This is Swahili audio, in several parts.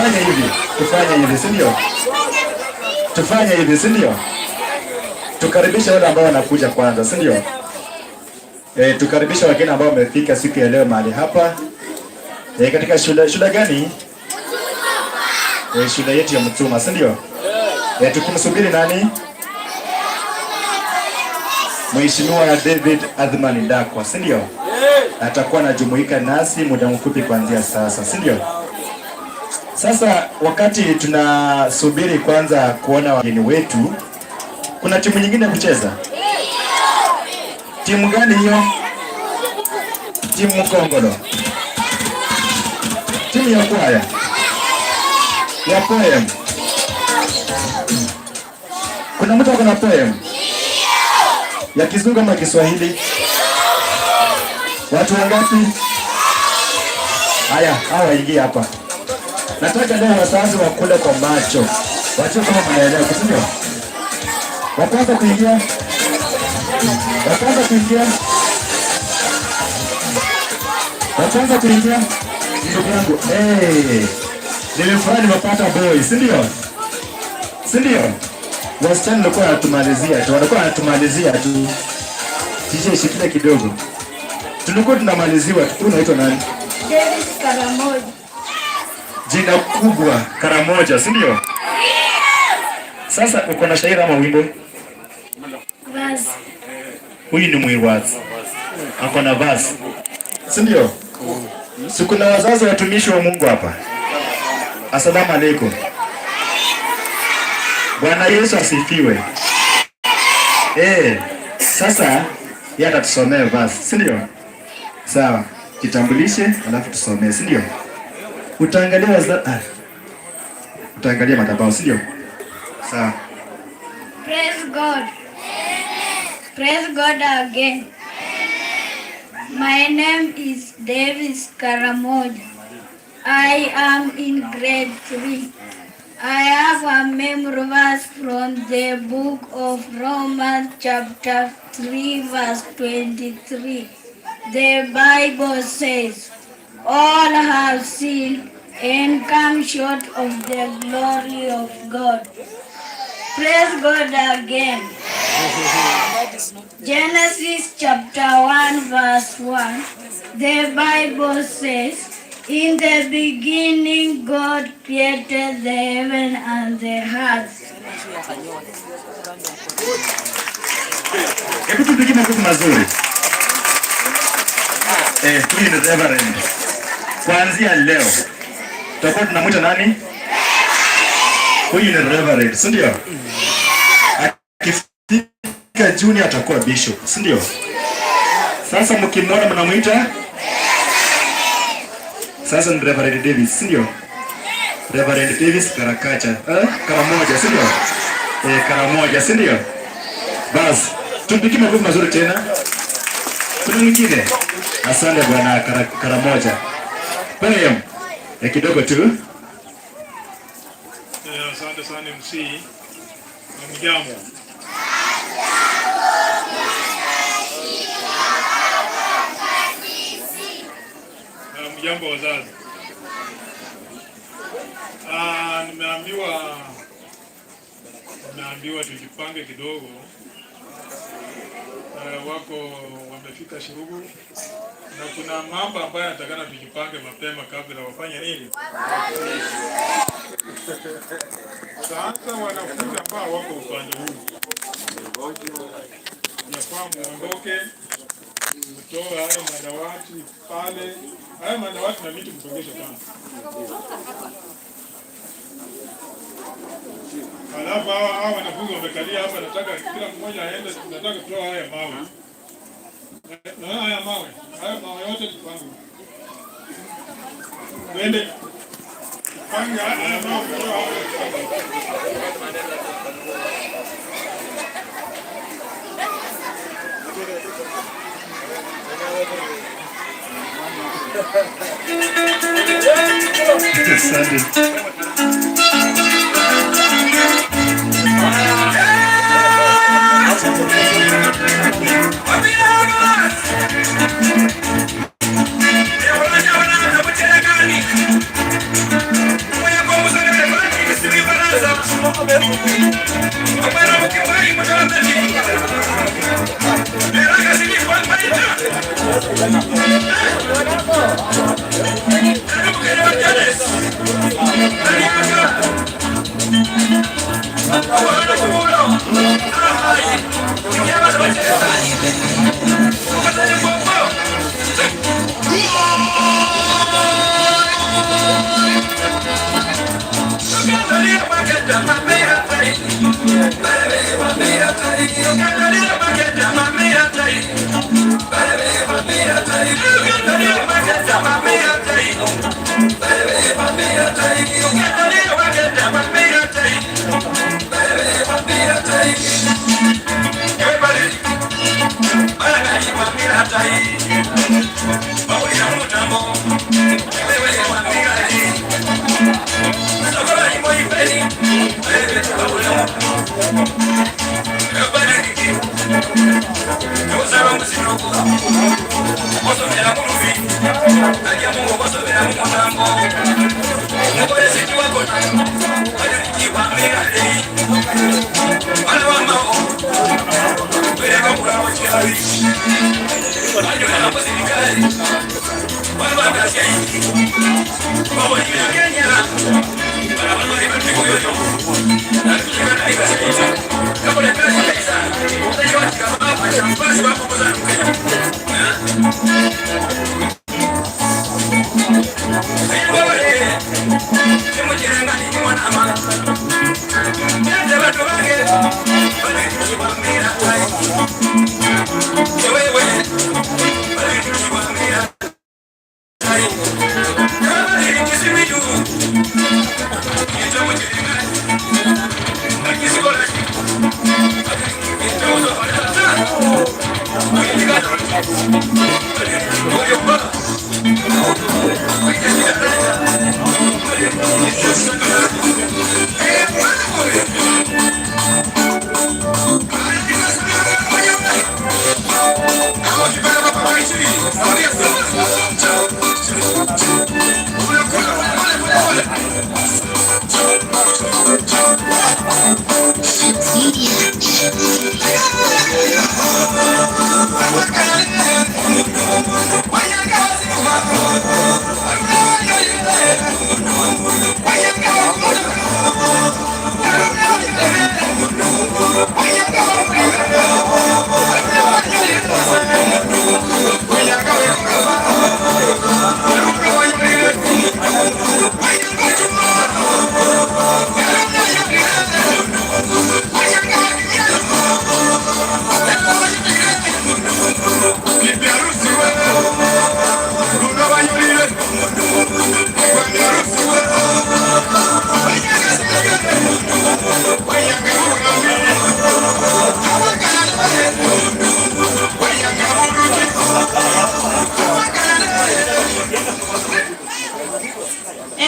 Tufanye hivi, tufanye hivi, si ndio? Tufanye hivi, si ndio? Tukaribishe wale ambao wanakuja kwanza, si ndio? Tukaribishe wageni ambao wamefika siku ya leo mahali hapa. Katika shule gani? Shule yetu ya Mtuma, si ndio? Tukimsubiri nani? Mheshimiwa David Athman Ndakwa, si ndio? Atakuwa anajumuika nasi muda mfupi kuanzia sasa, si ndio? Sasa wakati tunasubiri kwanza kuona wageni wetu, kuna timu nyingine ya kucheza? Timu gani hiyo? Timu Mkongolo. Timu ya kwaya. Ya poem. Kuna mtu ako na poem? Ya Kizungu ama Kiswahili? Watu wangapi? Haya, hawa waingie hapa. Nataka leo wazazi wakule kwa macho. Wajue kama mnaelewa, si ndio? Wa kwanza kuingia. Wa kwanza kuingia. Wa kwanza kuingia. Ndugu yangu, nimefurahi nimepata boy, si ndio? Si ndio? Wasichana walikuwa wanatumalizia tu, walikuwa wanatumalizia tu. Tisha ishikilie kidogo. Tulikuwa tunamaliziwa tu. Unaitwa nani? Davis Karamoja. Jina kubwa Karamoja, si ndio? Sasa uko na shairi ama wimbo? Verse. Huyu ni mwirwazi. Ako na verse. Si ndio? Si kuna wazazi watumishi wa Mungu hapa? Asalamu alaykum. Bwana Yesu asifiwe. Sasa yeye atatusomea verse, si ndio? Sawa. Kitambulishe alafu tusomee, si ndio? Utaangalia utaangalia madhabahu, si ndio? Sawa. Praise God. Praise God again. My name is Davis Karamoja. I am in grade 3. I have a memory verse from the book of Romans chapter 3 verse 23. The Bible says, all have sinned and come short of the glory of God. Praise God again. Genesis chapter 1 verse 1. The Bible says, in the beginning God created the heaven and the earth. Hebu tupige makofi mazuri. Huyu ni Reverend. Kuanzia leo tutakuwa tunamuita nani? Huyu ni Reverend, si ndio? Akifika Juni atakuwa bishop, si ndio? Sasa mkimwona mnamuita? Sasa ni Reverend Davis, si ndio? Reverend Davis Karakacha. Karamoja, si ndio? Karamoja, si ndio? Bas, tupige makofi mazuri tena. Kuna mwingine? Asante bwana Karamoja. Poem ya kidogo tu. Asante sana MC. Hamjambo. Hamjambo wazazi. Nimeambiwa tujipange kidogo. Wako wamefika Shurugu na kuna mambo ambayo yanatakana tujipange mapema kabla wafanye nini? Sasa wanafunzi ambao wako upande huu nafaa muondoke, mtoe hayo madawati pale, hayo madawati na viti msongeshe kando. Alafu hawa wanafunzi wamekalia hapa, nataka kila mmoja aende, nataka kutoa haya mawe. Na haya mawe yote tupange. Twende. Tupange haya mawe, kutoa haya tupange. Asante.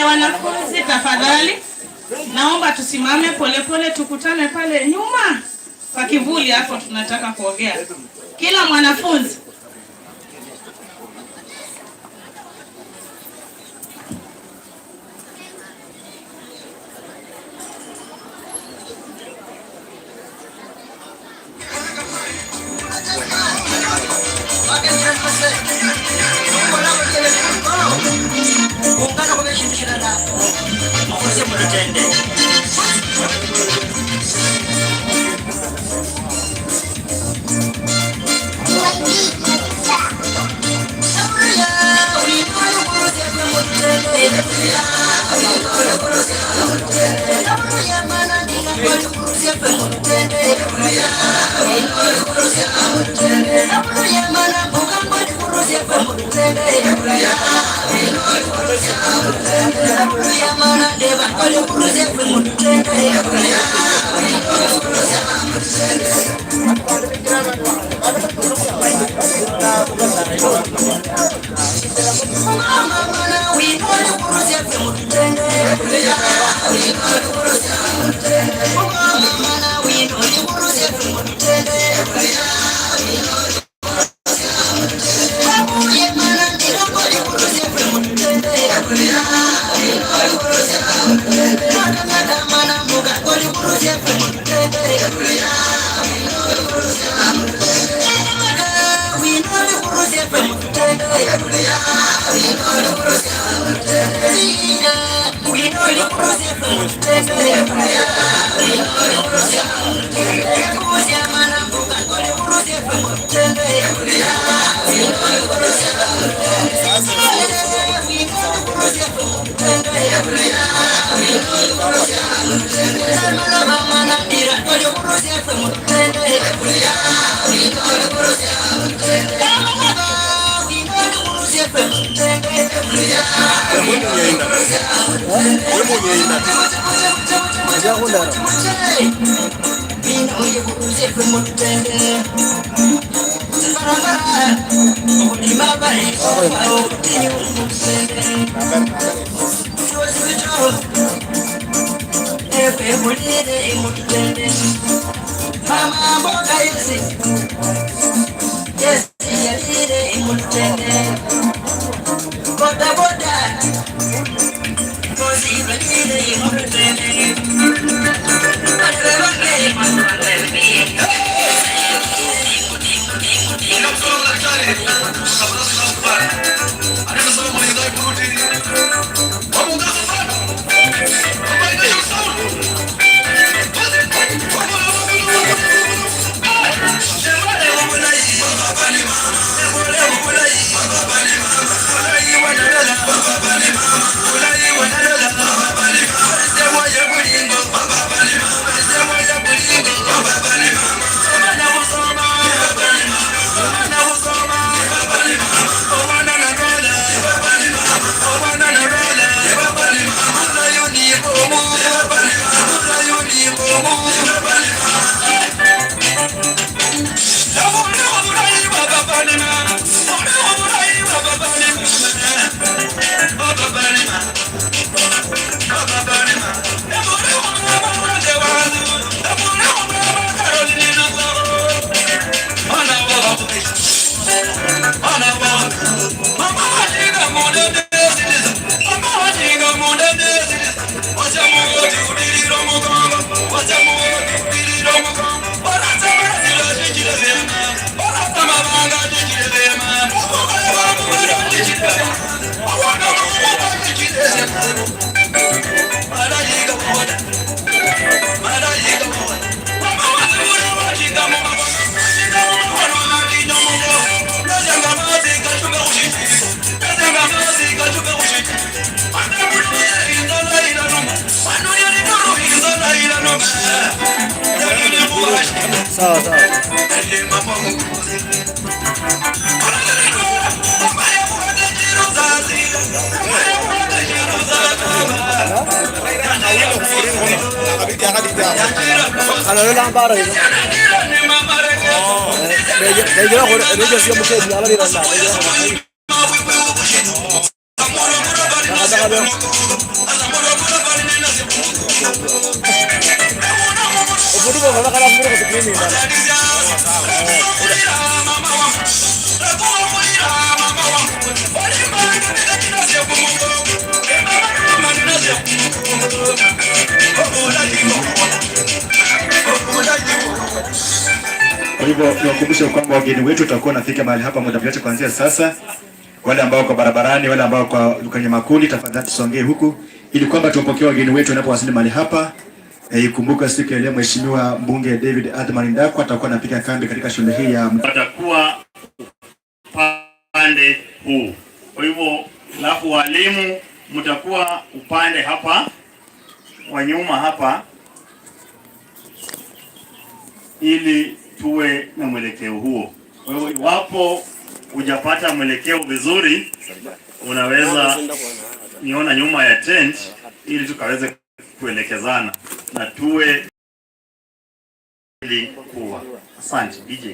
Wanafunzi tafadhali, naomba tusimame polepole, tukutane pale nyuma kwa kivuli hapo, tunataka kuongea. Kila mwanafunzi Sawa sawa. انا لا بعرف Kwa hivyo niwakumbushe kwamba wageni wetu watakuwa wanafika mahali hapa muda mchache kuanzia sasa. Wale ambao kwa barabarani, wale ambao kwa kwenye makundi, tafadhali tusongee huku ili kwamba tuwapokee wageni wetu wanapowasili mahali hapa. Ikumbuka siku ya leo Mheshimiwa Mbunge David Athman Ndakwa atakuwa anapiga kambi katika shule hii ya watakuwa upande huu. Kwa hivyo, alafu walimu mtakuwa upande hapa wa nyuma hapa, ili tuwe na mwelekeo huo. Kwa hivyo, iwapo hujapata mwelekeo vizuri, unaweza niona nyuma ya tent ili tukaweze kuelekezana na tuwe ili kuwa. Asante DJ.